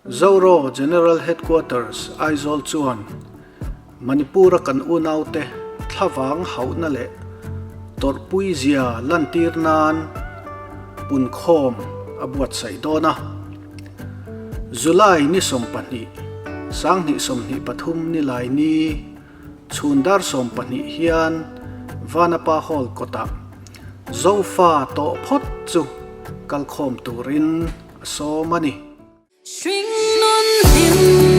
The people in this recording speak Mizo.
Zoro General Headquarters, Aizawl chuan Manipur-a kan unaute thlavang hauhna leh tawrhpui zia lantir nan punkhawm a buatsaih dawn a. July ni 12, 2023 nilai ni chhun dar 12 hian Vanapa Hall kawtah Zofa tawh phawt chu kalkhawm turin a sawm a ni. Hringnun hlim.